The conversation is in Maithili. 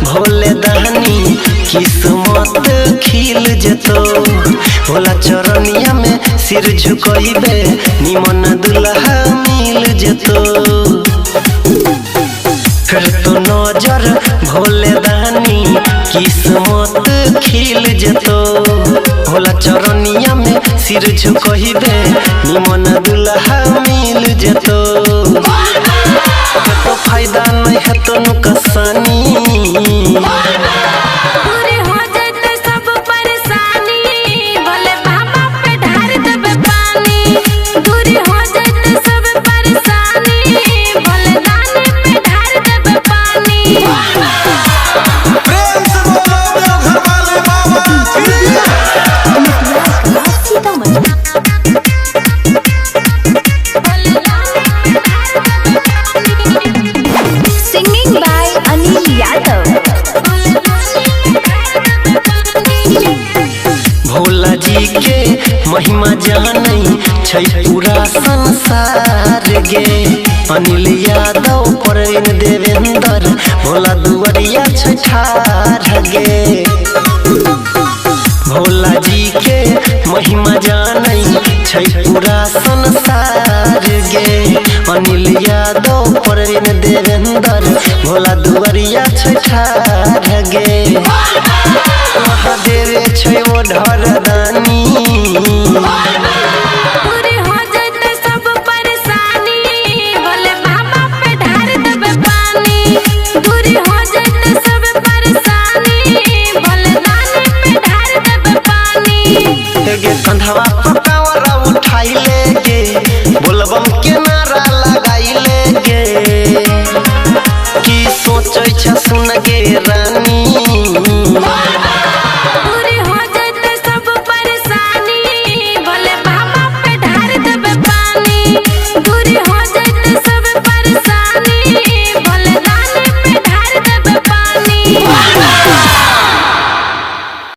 भोले दानी किस्मत खिल जेतो। भोला चरनिया में सिर झुकइबे निमन दुल्हा मिल जेतो। फिर तो नजर भोले दानी किस्मत खिल जेतो। भोला चरनिया में सिर झुकइबे निमन दुल्हा मिल जेतो। तो फायदा नहीं है तो नुकसानी, दूर हो जैते सब परेशानी, भोले बाबा पे ढार देबे पानी। दूर हो जैते सब परेशानी, भोले दानी पे ढार देबे पानी। प्रेम से बोलो देवघर वाले बाबा की। भोले दानी पे ढार देबे पानी। Singing by Anil Yadav. Bhole दानी पे ढार देबे पानी। भोला जी के महिमा जानै छै पूरा संसार गे। अनिल यादव प्रवीण देवेंद्र भोला दुआरिया छै ठार गे। भोला जी के महिमा जानै छै पूरा संसार गे। अनिल यादव प्रवीण देवेंद्र भोला दुआरिया छै ठार गे। महादेव छै ओ ढर